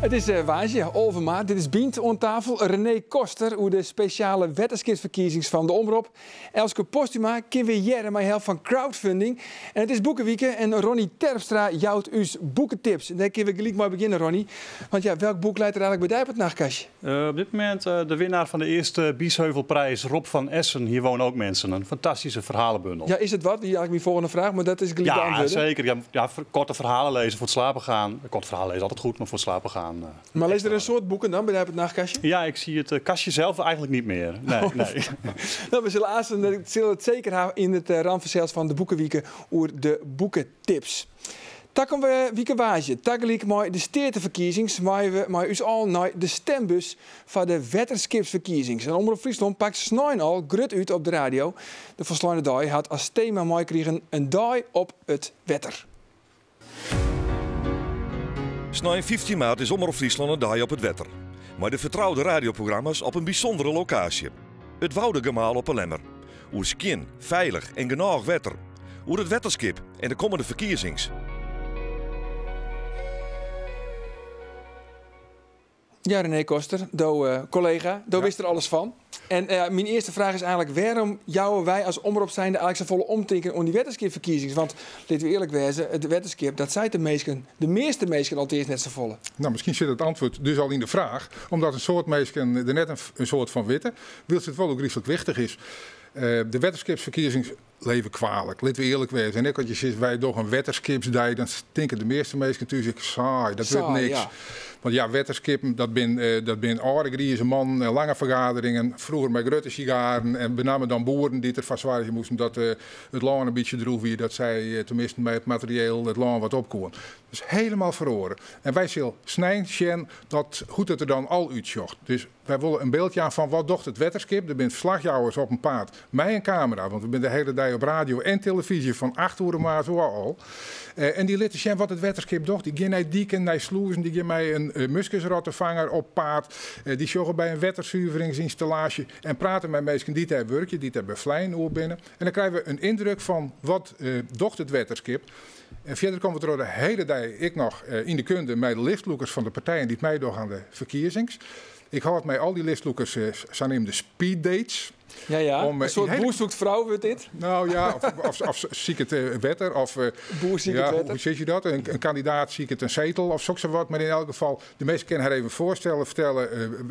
It is woansdei, 11 maart. Dit is Bynt oan tafel. René Koster oer de spesjale wetterskipsferkiezings fan de Omrop. Elske Posthuma kin wer hearre mei help fan crowdfunding. En it is boekewike en Ronnie Terpstra jout ús boeketips. En dêr kinne we gelyk mei begjinne, Ronnie. Want ja, welk boek leit der eigentlik by dy op it nachtkastje? Op dit momint de winnaar van de eerste Biesheuvelprijs, Rob van Essen, Hier wonen ook mensen. Een fantastische verhalenbundel. Ja, is it wat? Wie eigentlik myn folgjende fraach, mar dat is gelyk Ja, beantwurde. zeker. Ja, ja, korte verhalen lezen voor het slapen gaan. Korte verhalen lezen altijd goed, maar voor het slapen gaan. Mar lizze der in soad boeken dan by dy op it nachtkastje? Ja, ik zie het kastje zelf eigenlijk niet meer. Nee, nee. No, we sille aansten sille it seker ha yn it ramt fansels fan de Boekewike oer de boeketips. Takom wike woansdei, tagelyk mei de steateferkiezings, meie we mei ús allen nei de stembus foar de wetterskipsferkiezings. En Omrop Fryslân pakt snein al grut út op de radio. De folsleine dei hat as tema meikrigen in dei op it wetter. Snein 15 maart is Omrop Fryslân in dei op it wetter. Mei de fertroude radioprogramma's op in bysûndere lokaasje. It Woudagemaal op 'e Lemmer. Oer skjin, feilich en genôch wetter. Oer it wetterskip en de kommende ferkiezings. Ja, René Koster, do kollega, do witst der alles fan. En myn earste fraach is eigentlik, wêrom jouwe wy as omrop zijnde eigentlik safolle omtinken oan dy wetterskipferkiezings? Want litte we earlik wêze, it wetterskip, dat seit de minsken, de measte minsken alteast net safolle. No, miskien sit it antwurd dus al yn de fraach, omdat in soad minsken der net in soad fan witte, wylst it wol ôfgryslik wichtich is. De wetterskipsferkiezings leve kwalik, litte we earlik wêze. En ek as je sizze, wy dogge in wetterskipsdei, dan tinke de measte minsken thús ek, saai, dat wurdt niks. Want ja, wetterskippen, dat bin âlde grize mannen en lange fergaderingen, froeger mei grutte sigaren en benammen dan boeren dy't derfoar soargje moasten dat it lân in bytsje droech wie, dat sy teminsten mei it materieel it lân wat op koene. Dat is helemaal feroare. En wy sille snein sjen dat, hoe't it der dan al útsjocht. Dus Wy wolle in byld jaan fan wat docht it wetterskip. Der binne ferslachjouwers op 'en paad mei in kamera, want we binne de hiele dei op radio en telefyzje fan 8 oere moarns ôf al. En dy litte sjen wat it wetterskip docht. Dy gean nei diken, nei slûzen, dy gean mei in muskusrottefanger op paad. Dy sjogge by in wettersuveringsynstallaasje en prate mei minsken dy't dêr wurkje, dy't dêr beflein oer binne. En dan krije we in yndruk fan wat docht it wetterskip. En fierder komme we troch de hiele dei ek noch yn de kunde mei de listlûkers fan de partijen dy't meidogge oan de ferkiezings. Ik hâld mei al dy listlûkers saneamde speeddates. Ja, ja. Om, In soart hele boer zoekt vrouw wurdt dit. Nou ja, of siket wetter. Of, Boer siket ja, wetter. Hoe sis je dat? In kandidaat siket in setel of soks wat. Mar yn elk gefal, de minsken kinne har even foarstelle, fertelle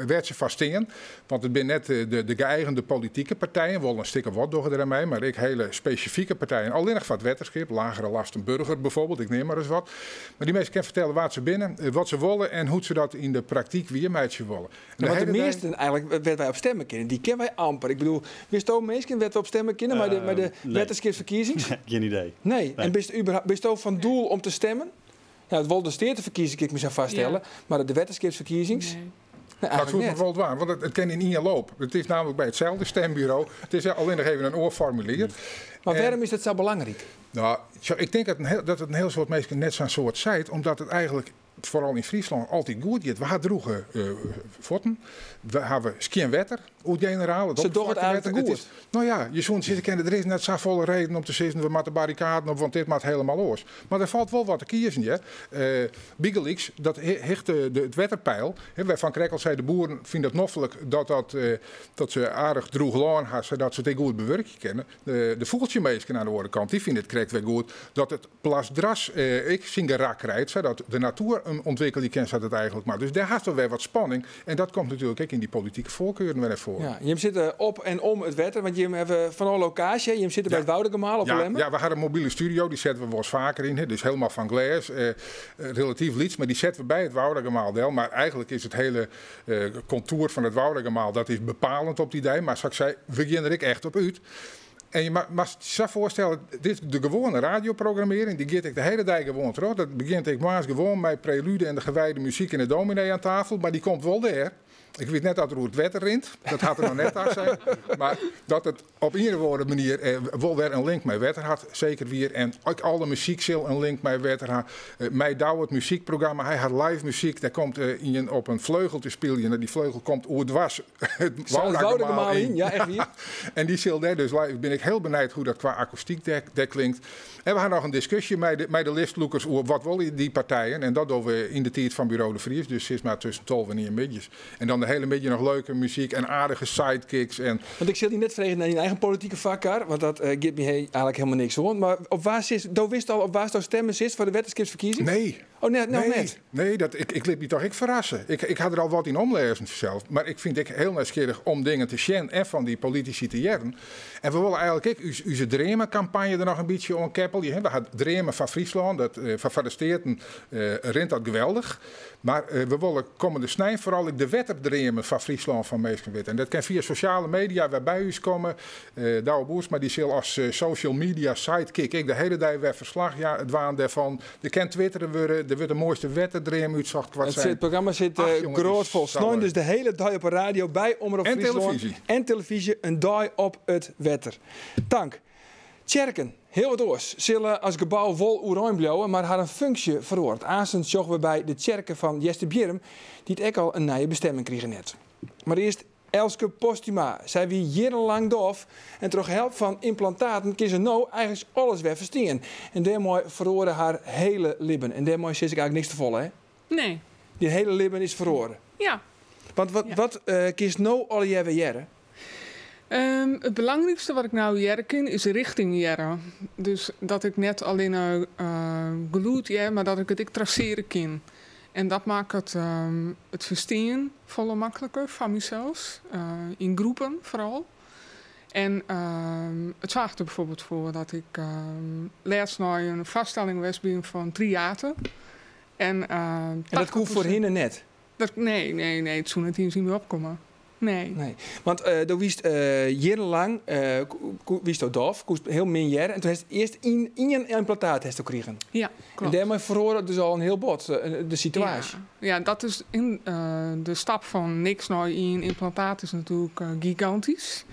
wêr't se foar stean. Want it binne net de geëigende politike partijen, wol in stik of wat dogge der oan mei, mar ek hiele spesifike partijen. Allinnich foar it wetterskip, lagere lasten burger bijvoorbeeld, ik neam mar ris wat. Mar dy minsken kinne fertelle wa't se binne, wat se wolle en hoe't se dat yn de praktyk wiermeitsje wolle. En Ja, want de de hiele dei measten eigentlik wêr't wy op stemme kinne, dy kenne wy amper. Ik bedoel, witsto minsken wêr't we op stemme kinne mei de Nee. wetterskipsferkiezings? Gjin idee. Nee. En bisto fan doel om te stemmen? Ja, wol de steateferkiezings kin ik my sa foarstelle, mar de wetterskipsferkiezings? Nee. Nee, Dat soe eigentlik ik net. wol dwaan, want it kin yn ien loop. It is nammentlik by itselde stemburo. It is allinnich even in oar formulier. Mar wêrom is dat sa belangryk? No, ik tink dat it in hiel soad minsken net sa'n soad seit, omdat it eigentlik, foaral yn Fryslân, altyd goed giet. We ha droege fuotten, we hawwe skjin wetter oer it generaal. It Se dogge it oppervlaktewetter. eigentlik te It is goed. No ja, je soene sizze kinne, der is net safolle reden om te sizzen, we moatte barrikaden op, want dit moat helemaal oars. Mar der falt wol wat te kiezen, hear. Bygelyks, dat hichte, it wetterpeil, hè, wêrfan krekt al sei, de boeren fine dat noflik dat se aardich droech lân ha, sadat se it ek goed bewurkje kinne. De fûgeltsjeminsken oan de oare kant, dy fine it krekt wer goed dat it plasdras ek syn gerak krijt, sadat de natoer him ûntwikkelje kin sa't it eigentlik moat. Dus dêr hast al wer wat spanning en dat komt natuerlik ek yn dy politike foarkeuren wer nei foaren. Ja, jim sitte op en om it wetter, want jim hawwe fan alle lokaasje, hè? Jim sitte by it Woudagemaal op 'e Lemmer. Ja, we hawwe in mobile studio, dy sette we wolris faker yn, hè? Dus helemaal fan glês, relatyf lyts, mar dy sette we by it Woudagemaal del. Mar eigentlik is it hiele kontoer fan it Woudagemaal, dat is bepalend op dy dei. Mar sa't ik sei, we gean der ek echt op út. En je moatst je sa foarstelle, dit is de gewoane radioprogrammearring, dy giet ek de hiele dei gewoan troch. Dat begjint ek moarns gewoan mei prelude en de gewijde muzyk en de dominee aan tafel, mar dy komt wol dêr. Ik wit net oft er oer it wetter rint, dat hat er noch net tasein. Mar dat it op ien of oare manier wol wer in link mei wetter hat, seker wier. En ek al de muzyk sil in link mei wetter ha. Mei Douwe it muzykprogramma, hy hat live muzyk. Dêr komt ien op in fleugel te spyljen en dy fleugel komt oerdwars it Woudagemaal yn. Ja, echt wier. En dy sil dêr dus live. Bin ik hiel benijd hoe't dat kwa akoestyk dêr klinkt. En we ha noch in diskusje mei de listlûkers oer wat wolle dy partijen. En dat dogge we yn de tiid fan Buro de Vries, dus sis mar tusken 12 en ien middeis. En dan de hiele middei noch leuke muzyk en aardige sidekicks. En Want ik sil dy net freegje nei dyn eigen politike foarkar, want dat giet my eigenlik hielendal niks oan. Mar op wa sitst, do witst al op wa'tsto stimme silst foar de wetterskipsferkiezings? Nee. Oh, net, noch Nee, net? nee, ik lit my toch ek ferrasse. Ik ha der al wat yn omlêzen fansels, mar ik fyn it ek hiel nijsgjirrich om dingen te sjen en fan dy politisy te hearren. En we wolle eigenlik ek ús dreamenkampanje der noch in bytsje oan keppelje. We ha Dreamen foar Fryslân, dat, foar de Steaten rint dat geweldich. Mar we wolle kommende snein foaral ek de wetterdreamen foar Fryslân fan minsken witte. En dat kin fia sosjale media wer by ús komme. Douwe Boersma dy sil as social media sidekick ek de hiele dei wer ferslach dwaan dêrfan. Der kin twittere wurde, der wurdt de moaiste wetterdream útsocht. Koart It sein. programma sit Ach, jonge, grut fol. is Snein dus de hiele dei op 'e radio by Omrop En Fryslân. televyzje. En televyzje, in dei op it wetter. Tank. Tsjerken, hiel wat oars, sille as gebou wol oerein bliuwe, mar harren funksje feroaret. Aansens sjogge we by de tsjerke fan Easterbierrum, dy't ek al in nije bestimming krigen hat. Mar earst Elske Postuma. Sy wie jierrenlang dôf en troch help fan ymplantaten kin se no eigenlik alles wer ferstean. En dêrmei feroare har hiele libben. En dêrmei sis ik eigenlik niks te folle, hè? Nee. Dyn hiele libben is feroare. Ja. Want Ja. wat kinst no allegear wer hearre? It belangrykste wat ik no hearre kin is rjochting hearre. Dus dat ik net allinne gelûd hear, mar dat ik it ek trasearje kin. En dat makket it ferstean folle makliker foar mysels. Yn groepen foaral. En it soarget der byfoarbyld foar dat ik lêst nei in foarstelling west bin fan Tryater. En En dat koe foarhinne net? Dat, nee, nee, nee, it soe net iens yn my opkomme. Nee. Nee. Want do wiest jierrenlang wiest dôf, koest hiel min hearre. En doe hast earst ien ymplantaat hast krigen. Ja, kloppet. En dêrmei feroare dus al in hiel bot de situaasje. Ja, ja, dat is yn de stap fan niks nei ien ymplantaat is natuerlik gigantysk.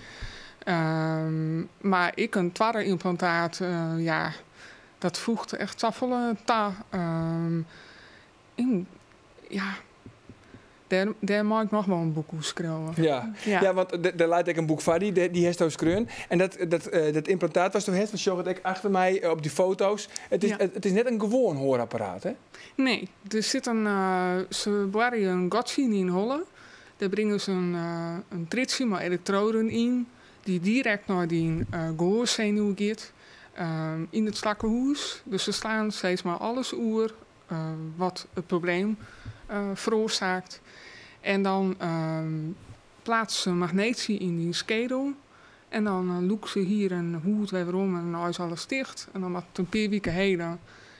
Mar ek in twadde ymplantaat, ja, dat foecht echt safolle ta. En, ja, dêr mei ik noch wol in boek oer skriuwe. Ja. Ja. Ja, want dêr leit ek in boek foar dy, dy hasto skreaun. En dat ymplantaat watsto hast, we sjogge it ek achter my op dy foto's. It is net in gewoan hearapparaat, hè? Nee, der sit in, se boarje in gatsje yn dyn holle. Dêr bringe se in triedsje mei elektroaden yn, dy't direkt nei dyn gehoarsenuw giet, yn it slakkehûs. Dus se slaan steeds mar alles oer wat it probleem feroarsaket. En dan pleatse se in magneetsje yn dyn skedel. En dan lûke se hier en hûd wer werom en dan is alles ticht. En dan moat it in pear wike hele.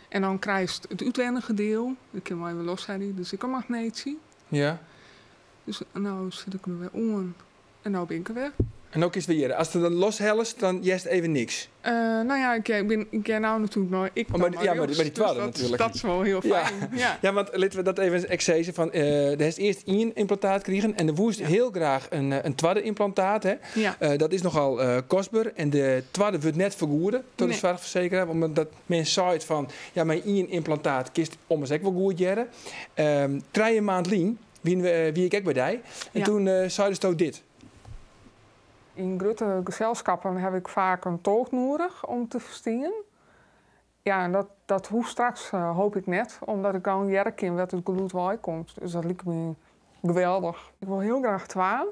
En dan krijst it útwendige diel. Ik kin wol even loshelje, dus ek in magneetsje. Dus no sit ik der wer oan. En no bin ik der wer. En no kinst wer hearre. Ast it dan loshellest, dan hearst even niks. No ja, ik ken no natuerlik noch ik Oh, maar dan ja, maar maar die dus twadde natuerlik. dat is wol hiel fijn. Ja. Ja, want litte we dat even exezen van, der hast earst ien ymplantaat krigen en do woest hiel graach in twadde ymplantaat. Hè? Dat is nochal kostber en de twadde wurdt net fergoede troch de soarchfersekeraar, omdat men seit fan, ja, mei ien ymplantaat kinst ommers ek wol goed hearre. 3 maand lyn wie ik ek by dy en doe seidesto dit. Yn grutte geselskippen ha ik faak in tolk nedich om te ferstean. Ja, en dat hoecht straks, hoopje ik net, omdat ik al hearre kin wêr't it gelûd wei komt. Dus dat liket my geweldich. Ik wol hiel graach twa.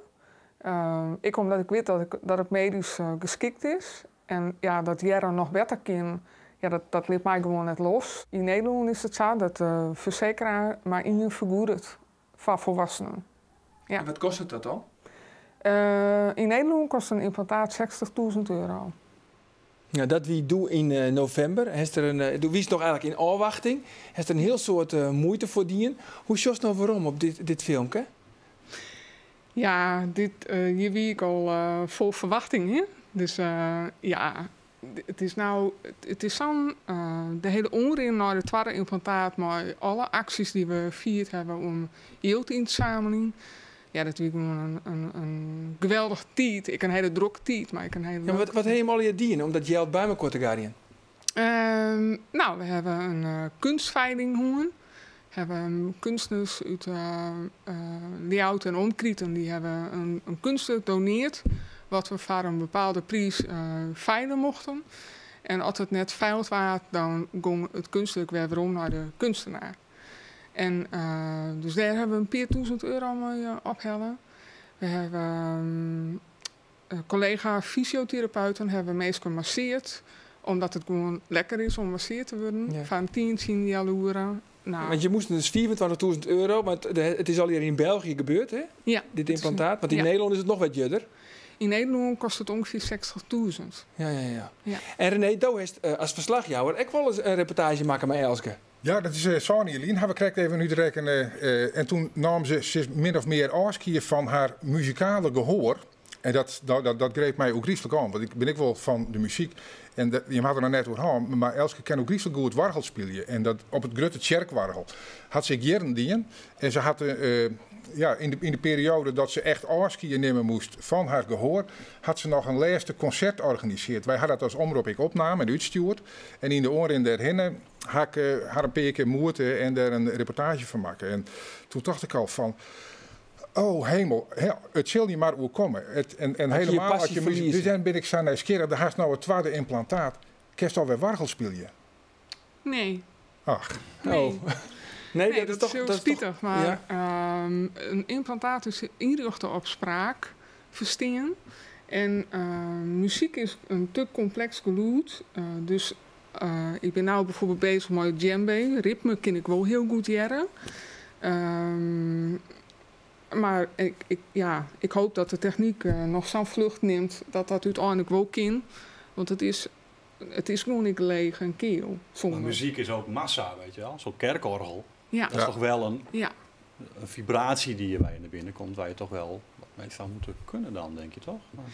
Ek omdat ik wit dat it medysk geskikt is. En ja, dat hearre noch better kin, ja, dat lit my gewoan net los. Yn Nederlân is it sa dat de fersekeraar mar ien fergoedet foar folwoeksenen. Ja. En wat kostet dat dan? Yn Nederlân kostet in ymplantaat €60.000. Ja, dat wie doe yn novimber. Hast der in, doe wiest noch eigenlik yn ôfwachting. Hast der in hiel soad muoite foar dien. Hoe sjochst no werom op dit filmke? Ja, hjir wie ik al fol ferwachting. Hè? Dus ja, it is no, it is sa'n, de hiele oanrin nei de twadde ymplantaat mei alle aksjes dy't we fierd hawwe om jild yn te sammeljen. Ja, dat wie gewoan in geweldich tiid. Ek in hiele drokke tiid, mar ek in hiele Ja, wat, wat ha jim allegear dien om dat jild by mekoar te garjen? No, we hawwe in kunstveiling hân. Hawwe keunstners út Ljouwert en omkriten dy hawwe in keunstwurk doneard, wat we foar in bepaalde priis feile mochten. En as it net feild waard, dan gong it keunstwurk wer werom nei de keunstenaar. En dus dêr hawwe we in pear tûzen euro mei ophelle. We hawwe kollega fysioterapeuten hawwe minsken masseard, omdat it gewoan lekker is om masseard te wurden. Foar in tientsje yn healoere. No. Want je moasten dus 25.000 euro, mar it is allegear yn België gebeurd, hè? Ja. Dit ymplantaat. Want yn Nederlân is it noch wat djurder. Yn Nederlân kostet it ûngefear 60.000. Ja. Ja. En René, do hast as ferslachjouwer ek wolris in reportaazje makke mei Elske. Ja, dat is sân jier lyn, ha we krekt even útrekkene. En toen naam se sis min of mear ôfskie fan har muzikale gehoar. En dat greep my ôfgryslik oan, want ik bin ek wol fan de muzyk. En dat, jim hawwe der noch net oer hân, mar Elske kin ôfgryslik goed oargel spylje. En dat op it grutte tsjerkoargel hat se ek jierren dien. En se hat, ja, yn de perioade dat se echt ôfskie nimme moast fan har gehoar, hat se noch in lêste konsert organisearre. Wy ha dat as omrop ek opnaam en útstjoerd. En yn de oanrin dêrhinne ha ik har in pear kear moete en dêr in reportaazje fan makke. En toen tocht ik al fan, oh hemel, hè, it sil dy mar oerkomme. En As je je helemaal as passie je muzyk ferlieze. Dus dan bin ik sa nijsgjirrich, do hast no it twadde ymplantaat. Kinst alwer oargel spylje? Nee. Ach. Nee. Oh. Nee, Nee, dat is dat toch, is hiel dat is toch spitich, mar, Ja. in ymplantaat is ynrjochte op spraak, ferstean. En muzyk is in te kompleks gelûd. Dus ik bin no byfoarbyld beuzich mei it djembe. Ritme kin ik wol hiel goed hearre. Mar ik hoop dat de technyk noch sa'n flucht nimt dat dat úteinlik wol kin. Want it is gewoan ek leech en keal. Sûnder. Maar muzyk is ook massa, weet je wel. Zo'n kerkorgel. Ja. Dat is toch wel Ja. een vibratie die je bij je naar binnen komt, waar je toch wel wat mee zou moeten kunnen dan, denk je toch? Maar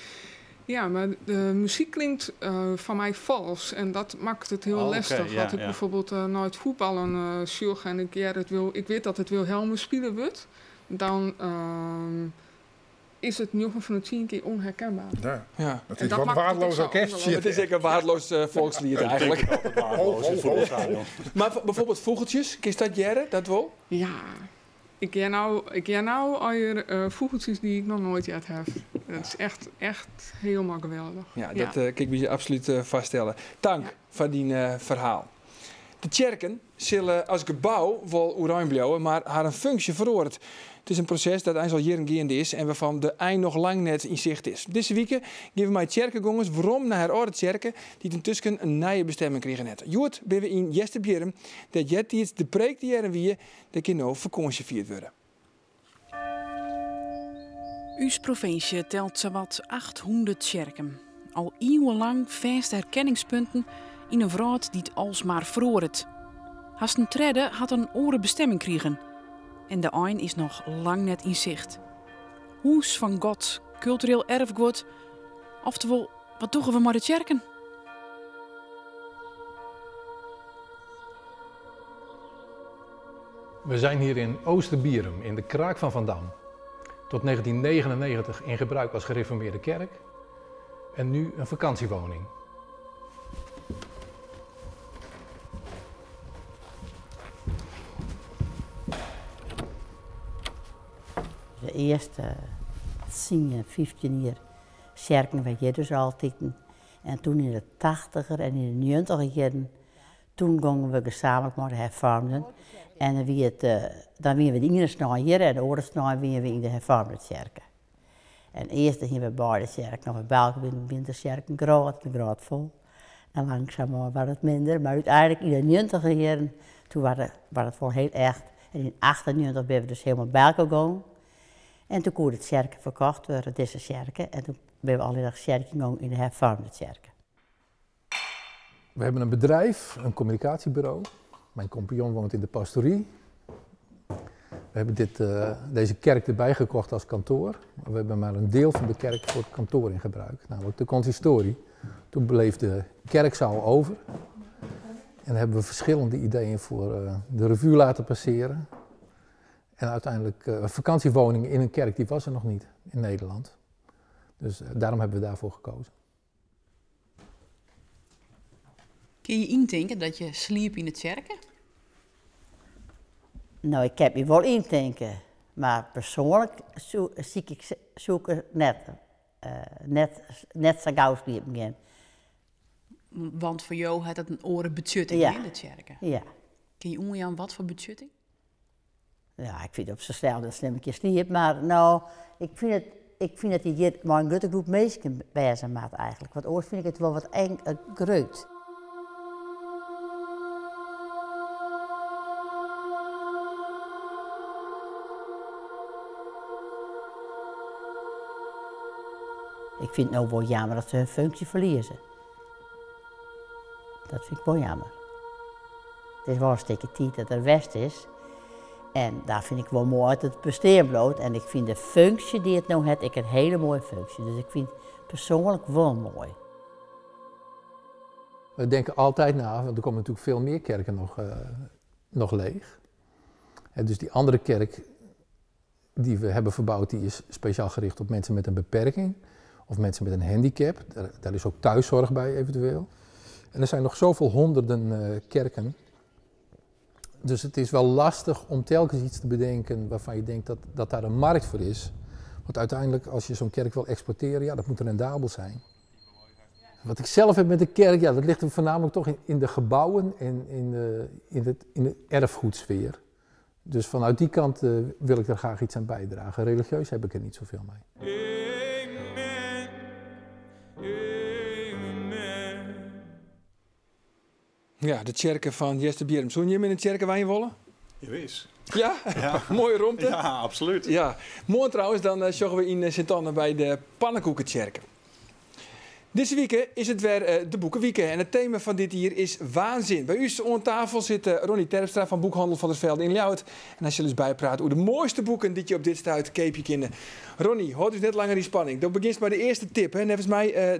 Ja, mar de muzyk klinkt foar my falsk en dat makket it hiel Oh, oké, lestich. ja, As ik ja. byfoarbyld nei it fuotballen sjoch en ik hear it wil, ik wit dat it Wilhelmus spile wurdt, dan is it njoggen fan de tsien kear ûnherkenber. Ja. Ja. Dat En is dat wat makket it waardeloos ek sa orkest. ongelooflijk. Het is ek in waardeloos folksliet Ik denk eigenlijk. het altijd waardeloos Ho, ho, in ho. voetbalstadion. Maar bijvoorbeeld vogeltjes, kinst dat hearre, dat wol? Ja, ik hear no alweer fûgeltsjes dy't ik noch noait heard haw. Dat is echt hielendal geweldich. Ja, Ja. dat kin ik my absolút foarstelle. Tank foar dyn ferhaal. De tsjerken sille as gebou wol oerein bliuwe, mar harren funksje feroaret. It is in proses dat eins al jierren geande is en wêrfan't de ein noch lang net yn sicht is. Dizze wike gean we mei tsjerkegongers werom nei har âlde tsjerke, dy't yntusken in nije bestimming krigen hat. Hjoed binne we yn Easterbierrum, dêr't eartiids de preek te hearren wie, dêr kin no fakânsje fierd wurde. Us provinsje telt sawat 800 tsjerken. Al iuwenlang fêste herkenningspunten yn in wrâld dy't alsmar feroaret. Hast in tredde hat in oare bestimming krigen. En de ein is noch lang net yn sicht. Hûs fan God, kultureel erfgoed, oftewol, wat dogge we mei de tsjerken? We zijn hier in Oosterbierum, in de Kraak van Van Dam. Tot 1999 in gebruik als gereformeerde kerk en nu een vakantiewoning. De earste 10, 15 jier tsjerken wy hjir dus altyd. En toen yn de tachtiger en yn de njoggentiger jierren, toen gongen we gesamentlik mei de herfoarmden. En dan wie it, dan wiene we de iene snein hjir en de oare snein wiene we yn de herfoarmde tsjerke. En earst hiene we beide tsjerken, of by elkoar wiene de tsjerken grut en grut fol. En langsumoan waard it minder, mar úteinlik yn de njoggentiger jierren, toen waard it wol hiel echt. En yn achtennjoggentich binne we dus hielendal by elkoar gongen. En toen koe de tsjerke ferkocht wurde, dizze tsjerke. En toen binne we allinnich tsjerkjen gongen yn de herfoarmde tsjerke. We hebben een bedrijf, een communicatiebureau. Mijn compagnon woont in de pastorie. We hebben deze kerk erbij gekocht als kantoor. Maar we hebben maar een deel van de kerk voor het kantoor in gebruik, namelijk de consistorie. Toen bleef de kerkzaal over. En daar hebben we verschillende ideeën voor de revue laten passeren. En uiteindelijk een vakantiewoning in een kerk, die was er nog niet in Nederland. Dus daarom hebben we daarvoor gekozen. Kun je intinke dat je sliep in de kerken? Nou, ik heb je wel intinken. Maar persoonlijk zie ik zoek ik net zo gauw sliepen gaan. Want voor jou had het een oren betjutting Ja. in de kerken. Ja. Kun je omgaan wat voor betjutting? Ja, ik vind het op zichzelf dat slim een keer sliep, maar nou, ik vind dat hij hier maar een grote groep mensen bij zijn maat eigenlijk. Want ooit vind ik het wel wat eng, groot. Ik vind het nou wel jammer dat ze hun functie verliezen. Dat vind ik wel jammer. Het is wel een stukje tijd dat er west is. En daar vind ik wel mooi dat het besteed bloot. En ik vind de functie die het nou heeft, ik een hele mooie functie. Dus ik vind het persoonlijk wel mooi. We denken altijd na, want er komen natuurlijk veel meer kerken nog leeg. En dus die andere kerk die we hebben verbouwd, die is speciaal gericht op mensen met een beperking. Of mensen met een handicap. Daar is ook thuiszorg bij eventueel. En er zijn nog zoveel honderden kerken. Dus het is wel lastig om telkens iets te bedenken waarvan je denkt dat daar een markt voor is. Want uiteindelijk, als je zo'n kerk wil exporteren, ja, dat moet rendabel zijn. Wat ik zelf heb met de kerk, ja, dat ligt hem voornamelijk toch in de gebouwen en in de erfgoedsfeer. Dus vanuit die kant wil ik daar graag iets aan bijdragen. Religieus heb ik er niet zoveel mee. Amen. Amen. Ja, de kerken van Easterbierrum. Zou je in de kerken waar je willen? Jawis. Ja? Ja. Mooie romte. Ja, absoluut. Ja. Mooi trouwens, dan zorgen we in Sint-Anne bij de Pannenkoekenkerken. Deze week is het weer de Boekenweek en het thema van dit jaar is waanzin. Bij u aan tafel zit Ronnie Terpstra van Boekhandel van der Velde in Ljouwert. En hij zal eens bijpraten over de mooiste boeken die je op dit stuit keepje kennen. Ronnie, hoort dus net langer die spanning. Dan begint maar de eerste tip, hè. Volgens mij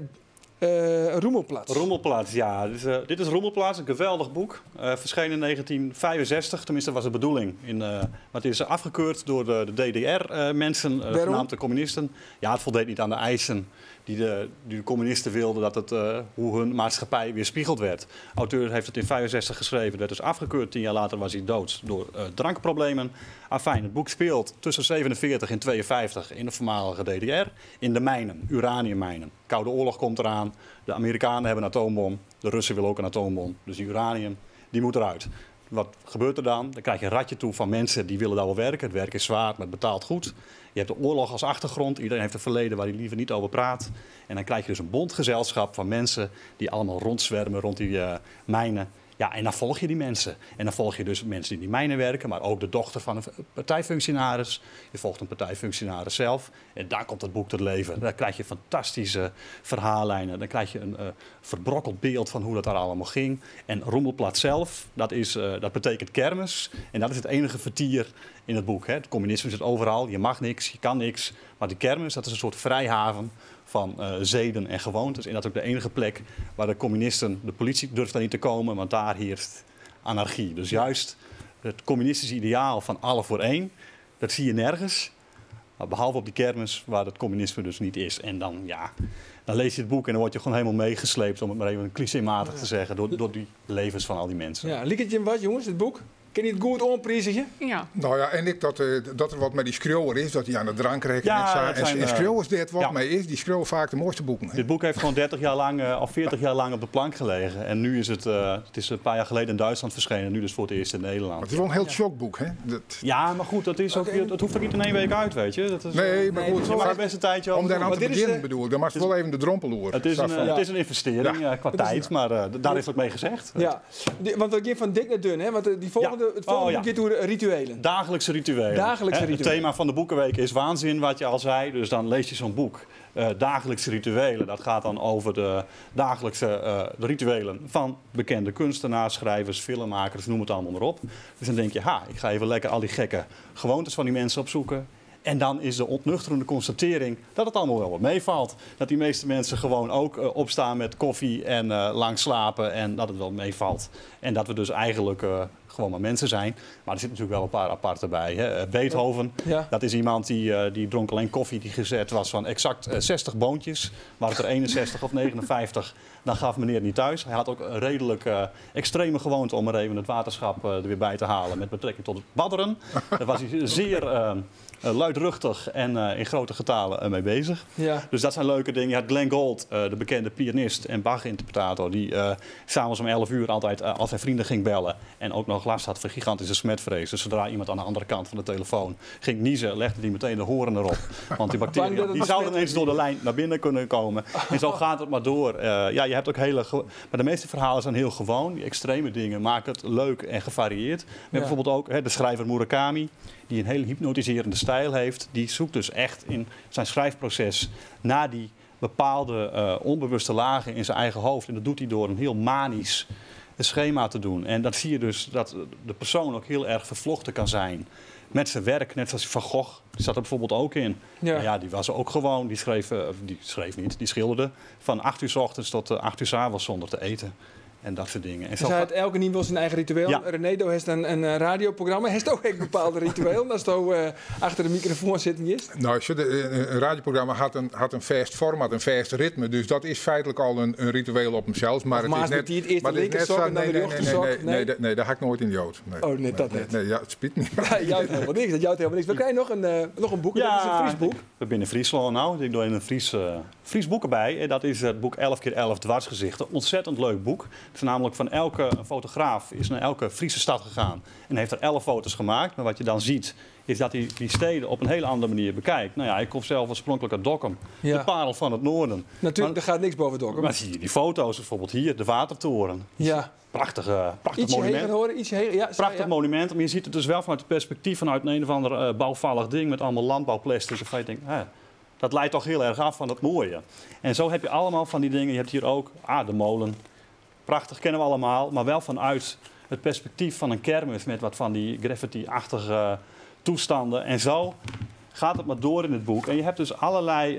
Rummelplatz. Rummelplatz, ja. Dit is Rummelplatz, een geweldig boek. Verschenen in 1965, tenminste dat was de bedoeling. Maar het is afgekeurd door de DDR-mensen, genaamd de communisten. Ja, het voldeed niet aan de eisen die de communisten wilden dat het, hoe hun maatschappij weerspiegeld werd. De auteur heeft het in 1965 geschreven, werd dus afgekeurd. 10 jaar later was hij dood door drankproblemen. Afijn, het boek speelt tussen 47 en 52 in de voormalige DDR, in de mijnen, uraniummijnen. Koude oorlog komt eraan, de Amerikanen hebben een atoombom, de Russen willen ook een atoombom. Dus die uranium, die moet eruit. Wat gebeurt er dan? Dan krijg je een ratje toe van mensen die willen daar wel werken. Het werk is zwaar, maar het betaalt goed. Je hebt de oorlog als achtergrond. Iedereen heeft een verleden waar hij liever niet over praat. En dan krijg je dus een bondgezelschap van mensen die allemaal rondzwermen rond die mijnen. Ja, en dan volg je die mensen. En dan volg je dus mensen die in die mijnen werken, maar ook de dochter van een partijfunctionaris. Je volgt een partijfunctionaris zelf. En daar komt het boek tot leven. Daar krijg je fantastische verhaallijnen. Dan krijg je een verbrokkeld beeld van hoe dat daar allemaal ging. En Rummelplatz zelf, dat betekent kermis. En dat is het enige vertier in het boek. Hè. Het communisme zit overal. Je mag niks, je kan niks. Maar de kermis, dat is een soort vrijhaven van zeden en gewoontes. En dat is ook de enige plek waar de communisten, de politie durft daar niet te komen, want daar heerst anarchie. Dus juist het communistische ideaal van alle voor één, dat zie je nergens. Maar behalve op die kermis waar het communisme dus niet is. En dan, ja, dan lees je het boek en dan word je gewoon helemaal meegesleept, om het maar even clichématig te zeggen, door die levens van al die mensen. Ja, liek het je wat, jongens, het boek? Kun je het goed onprijzigen? Ja. Nou ja, en ik dat er wat met die schreeuwer is, dat hij aan de drank rekent. Ja, en schreeuwers die het wat ja. mee is, die schreeuwen vaak de mooiste boeken. Hè? Dit boek heeft gewoon 30 jaar lang of 40 jaar lang op de plank gelegen. En nu is het is een paar jaar geleden in Duitsland verschenen, nu dus voor het eerst in Nederland. Maar het is wel een heel shockboek, hè? Dat... Ja, maar goed, dat, is ook, dat hoeft ook niet in 1 week uit, weet je. Dat is, nee, maar goed, je maakt best een tijdje om daar aan te beginnen, bedoel ik, dan mag je wel even de drompel hoor. Het is een investering qua tijd, maar daar is ook mee gezegd. Ja, want we gaan van dik naar dun, hè? Want die volgende. Het volgende boek gaat over rituelen. Dagelijkse rituelen. Dagelijkse rituelen. Het thema van de Boekenweek is waanzin, wat je al zei. Dus dan lees je zo'n boek. Dagelijkse rituelen. Dat gaat dan over de dagelijkse de rituelen van bekende kunstenaars, schrijvers, filmmakers, noem het allemaal maar op. Dus dan denk je, ha, ik ga even lekker al die gekke gewoontes van die mensen opzoeken. En dan is de ontnuchterende constatering dat het allemaal wel wat meevalt. Dat die meeste mensen gewoon ook opstaan met koffie en lang slapen en dat het wel meevalt. En dat we dus eigenlijk gewoon maar mensen zijn. Maar er zitten natuurlijk wel een paar aparte bij. Hè. Beethoven, dat is iemand die dronk alleen koffie die gezet was van exact 60 boontjes. Waren het er 61 of 59, dan gaf meneer niet thuis. Hij had ook een redelijk extreme gewoonte om er even het waterschap er weer bij te halen met betrekking tot het badderen. Daar was hij zeer luidruchtig en in grote getalen mee bezig. Dus dat zijn leuke dingen. Je had Glenn Gould, de bekende pianist en Bach-interpretator, die s'avonds om 11 uur altijd al zijn vrienden ging bellen en ook nog last had van gigantische smetvrees. Dus zodra iemand aan de andere kant van de telefoon ging niezen, legde hij meteen de horen erop. Want die Bang dat bacteriën het die zouden besmet ineens door de lijn naar binnen kunnen komen. En zo gaat het maar door. Ja, je hebt ook hele. Maar de meeste verhalen zijn heel gewoon. Die extreme dingen maken het leuk en gevarieerd. We hebben bijvoorbeeld ook, hè, de schrijver Murakami, die een hele hypnotiserende stijl heeft. Die zoekt dus echt in zijn schrijfproces naar die bepaalde onbewuste lagen in zijn eigen hoofd. En dat doet hij door een heel manisch schema te doen. En dat zie je dus dat de persoon ook heel erg vervlochten kan zijn met zijn werk. Net zoals Van Gogh, die zat er bijvoorbeeld ook in. Nou ja, die was ook gewoon, die schreef, die schreef niet, die schilderde van 8 uur 's ochtends tot 8 uur 's avonds zonder te eten. En dat soort dingen. En Dus zo hij had elke nieuw wel zijn eigen ritueel. Ja. René do heeft een radioprogramma. Heeft ook een bepaald ritueel. Dat is toch achter de microfoon zitten is. Nou, als je een radioprogramma had een vast format, een vast ritme. Dus dat is feitelijk al een ritueel op hemzelf. Maar Of het is maas net, met die het eerst maar de het is net linkersok zo- en dan nee, de nee, nee, rechtersok? nee, Nee? nee, nee, nee, daar ga ik nooit in de jood. Nee. Oh, nee, dat nee, net. Nee, ja, het spiet niet. Ja, jouwt helemaal niks. Dat jouwt helemaal niks. We krijgen nog een boek. En dat is een Fries boek. We binnen Friesland nou. Ik doe een Fries boek erbij. En dat is het boek 11 keer 11 dwarsgezichten. Ontzettend leuk boek. Het is namelijk van elke fotograaf is naar elke Friese stad gegaan. En heeft er 11 foto's gemaakt. Maar wat je dan ziet is dat hij die steden op een hele andere manier bekijkt. Nou ja, ik kom zelf oorspronkelijk uit Dokkum. De parel van het noorden. Natuurlijk, er gaat niks boven Dokkum. Maar zie je die foto's bijvoorbeeld hier, de Watertoren. Prachtig, prachtig Ietsje monument. heger horen, ietsje heger. Ja, Prachtig ja. monument, maar je ziet het dus wel vanuit het perspectief vanuit een of ander bouwvallig ding met allemaal landbouwplastic. Waarvan je denkt, hè, dat leidt toch heel erg af van het mooie. En zo heb je allemaal van die dingen. Je hebt hier ook de molen. Prachtig, kennen we allemaal. Maar wel vanuit het perspectief van een kermis met wat van die graffiti-achtige toestanden. En zo gaat het maar door in het boek. En je hebt dus allerlei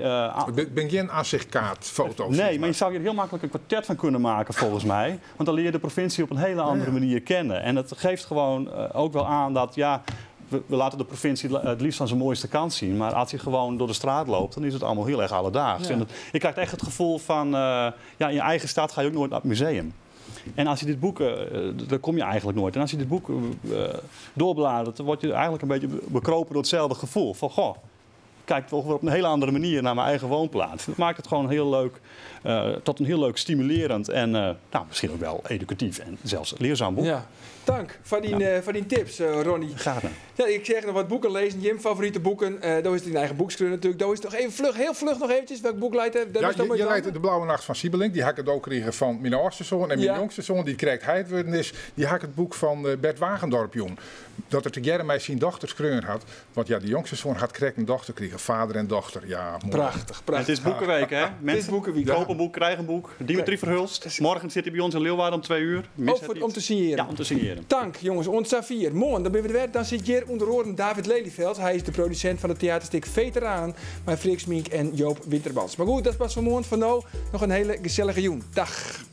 Ben je een aanzichtkaartfoto's? Nee, maar je zou hier heel makkelijk een kwartet van kunnen maken, volgens mij. Want dan leer je de provincie op een hele andere manier kennen. En dat geeft gewoon ook wel aan dat, ja, we laten de provincie het liefst aan zijn mooiste kant zien. Maar als je gewoon door de straat loopt, dan is het allemaal heel erg alledaags. En je krijgt echt het gevoel van, ja, in je eigen stad ga je ook nooit naar het museum. En als je dit boek, daar kom je eigenlijk nooit. En als je dit boek doorbladert, dan word je eigenlijk een beetje bekropen door hetzelfde gevoel. Van, goh, ik kijk toch weer op een hele andere manier naar mijn eigen woonplaats. Dat maakt het gewoon heel leuk, tot een heel leuk, stimulerend en misschien ook wel educatief en zelfs leerzaam boek. Ja. Dank voor die tips, Ronnie. Graag gedaan. Ja, ik zeg nog wat boeken lezen. Jim, favoriete boeken. Daar is het in eigen boekskreun natuurlijk. Daar is het nog even vlug, heel vlug nog eventjes. Welk boek leidt er? Daar Ja, is het ook je mee leidt te De Blauwe Nacht van Siebelink. Die had ik het ook gekregen van mijn oudste zoon. En mijn jongste zoon, die krijgt hij het worden is, die had ik het boek van Bert Wagendorp, jong. Dat er te jaren mij zijn dochter skreun had. Want ja, die jongste zoon had krek een dochter kregen. Vader en dochter. Ja, mooi. Prachtig, prachtig. Het is boekenweek, hè? Het is Mensen boekenweek. kopen een boek, krijgen een boek. Dimitri Verhulst. Morgen zit hij bij ons in Leeuwarden om 2 uur. Mis Ook het niet. om te signeren. Ja, om te signeren. Dank, jongens. Ons Safir. Morgen, dan ben we er weer. Dan zit hier onder oren David Lelyveld. Hij is de producent van het theaterstuk Veteranen bij Freek Smink en Joop Winterbans. Maar goed, dat was van morgen. Van nou nog een hele gezellige joen. Dag.